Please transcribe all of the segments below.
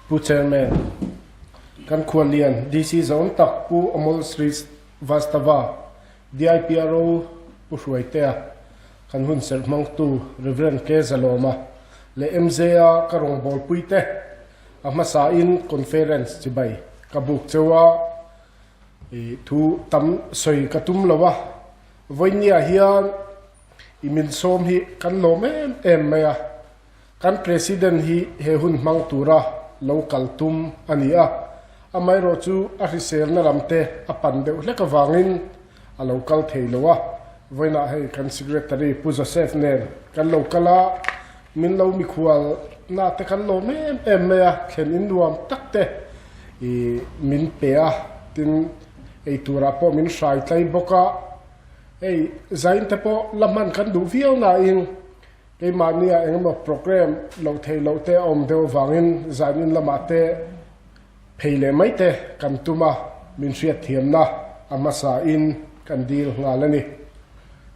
Pu Chairman, kan khuallian DC zawm tak Pu Amol Srivastava, DIPRO Pu Hruaitea, kan hunserh hmangtu Rev. K. Zalawma leh MZA ka rawngbawlpuite a hmasain conference chibai ka buk cheu a, thu tam sawi ka tum lo a, vawinia hian i min sawm hi kan lawm em em mai a. Kan President hi he hun hmang tura lo kal tum a ni a, amaherawh chu a hriselna lam te a pan deuh hlek avangin a lo kal thei lo a. Vawiinah hei kan Secretary Pu Joseph nen kan lo kal a, min lo mikhual na te kan lawm em em mai a, thlen in nuam tak te i min pe a, tin ei turah pawh min hrai tlai bawk a, hei zain te pawh la hman kan duh viau nain Keimahnia engemaw program loh theih loh te a awm deuh avangin zanin lamah te phei leh mai te kan tum a, min hriatthiamna a hmasain kan dil nghal a ni.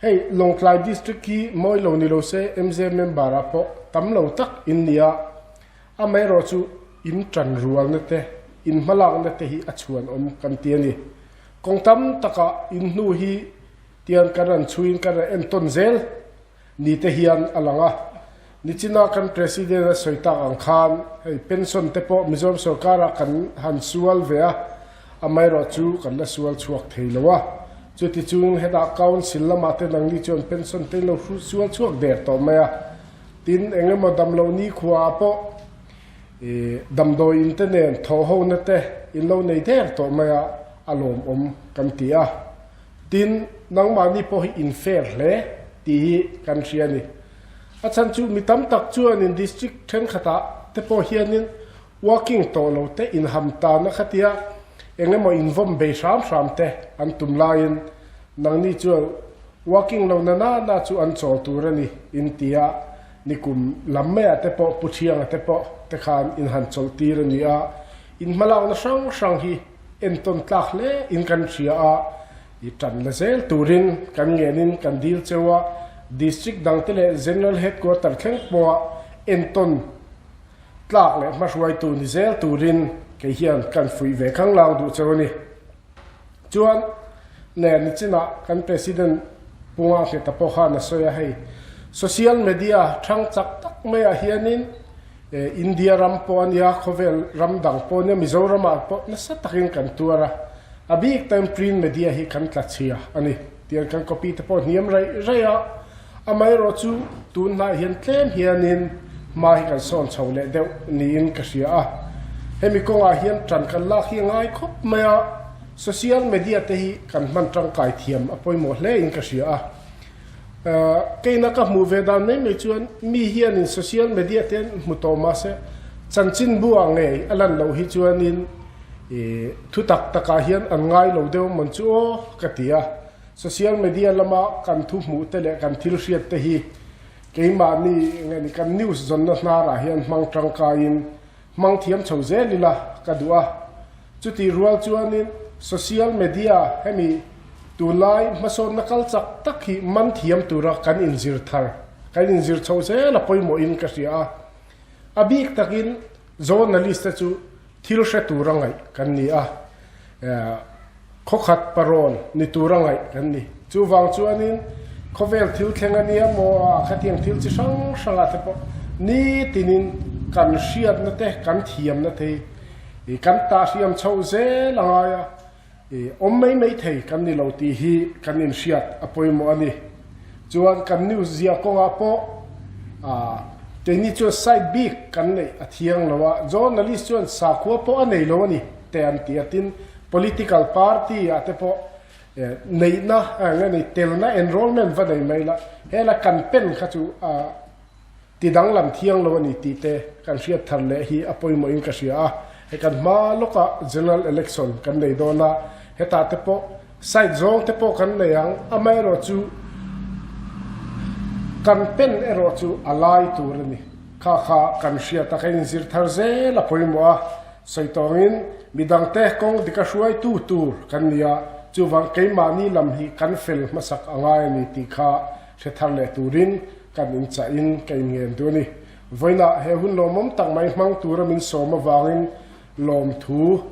Hei Lawngtlai District hi mawi lo ni lo se MZ member ah pawh tam lo tak in ni a, amaherawh chu in tan rualna te, in hmalakna te hi a chhuanawm kan ti a ni. Kawng tam takah in hnu hi tian kan rawn chhuiin kan rawn entawn zel. Ni te hian a lang a. Nichina kan President a sawi tak ang khan hei pension te pawh Mizoram sorkarah kan han sual ve a, amaherawh chu kan la sual chhuak thei lo a. Chuti chung hetah Council lamah te nangni chuan pension te in lo sual chhuak der tawh mai a. Tin, engemaw damloh nikhua ah pawh damdawi in te nen thawhhona te in lo nei der tawh mai a, a lawmawm kan ti a. Tin, nangmahni pawh hi in fair hle tih hi kan hria a ni. A chhan chu mi tam tak chuanin district thenkhatah te pawh hianin working tawh lo te inham tana khatia eng emaw invawm bei hram hram te an tum laiin nangni chuan working lo na na na chu an chawl tur a ni in ti a, nikum lam maiah te pawh Pu Thianga te pawh te khan in han chawlh tir a ni a, in hmalakna hrang hrang hi Entawn tlak hle in kan hria a, i tan la zel turin kan ngenin kan dil cheu a, District dangte leh General Headquarter thleng pawha entawn tlak leh hmahruaitu ni zel turin kei hian kan fuih ve khang lang duh cheu a ni. Chuan nen nichinah kan President Pu Ngakhleta pawh khan a sawi a, hei Social Media thang chak tak maiah hianin India ram pawh a nia, khawvel ram dang pawh a nia, Mizoramah pawh nasa takin kan tuar a, a bik takin print media hi kan tla chhia a ni. Tiang kan copy te pawh hniam raih raih a, amaherawh chu tun hnaiah hian tlem hianin hma hi kan sawn chho leh deuh niin ka hria a. Hemi kawngah hian tan kan lak hi a ngai khawp mai a, social media te hi kan hman tangkai thiam a pawimawh hle in ka hria a. Keina ka hmuh ve dan mai mai chuan mi hianin social media te an hmu tawh mahse chanchinbu ah ngei a lan loh hi chuanin thu tak takah hian an ngai lo deuh mawn chu aw ka ti a. Social media lama kan thu hmuh te leh kan thil hriat te hi keimahni nge ni kan news zawnna hnarah hian hmang tangkaiin hmang thiam chho zel ila ka duh a. Chutih rual chuanin social media hemi tunlai hmasawnna kal chak tak hi man thiam tura kan inzir thar, kan inzir chho zel a pawimawhin ka hria a. A bik takin journalist te chu thil hre tura ngaih kan ni a, khawkhat parawn ni tura ngaih kan ni. Chuvang chuanin khawvel thil thleng a nia maw a khatiang thil chi hrang hrangah te pawh nitinin kan hriatna te, kan thiamna te hi I kan tah hriam chhoh zel a ngai a, i awm mai mai thei kan ni lo tih hi kan inhriat a pawimawh a ni. Chuan kan news ziah kawngah pawh ah keini chuan side bik kan neih a thiang lo a, journalist chuan sakhua pawh a nei lo a ni te an ti a, tin political party ah te pawh neihna nge ni telna enrollment va nei mai la, hela kan pen kha chu ah Ti danglam thiang lo a ni tih te kan hriat thar leh hi a pawimawhin ka hria a, he kan hma lawkah General Election kan nei dawn a, hetah te pawh side zawng te pawh kan nei ang, amaherawh chu kan pen erawh chu a lai tur a ni. Kha kha kan hriat a, kan inzir thar zel a pawimawh a, sawi tawngin midangte kawng dika hruaitu tur kan ni a, chuvang keimahni lam hi kan fel hmasak a ngai a ni tih kha hre thar leh turin Kan inchah in ka inngen duh a ni. Vawiinah he hun lawmawm tak mai hmang tura min sawm avangin lawmthu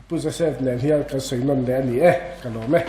Pu Joseph nen hian kan sawi nawn leh a ni e, ka lawm e.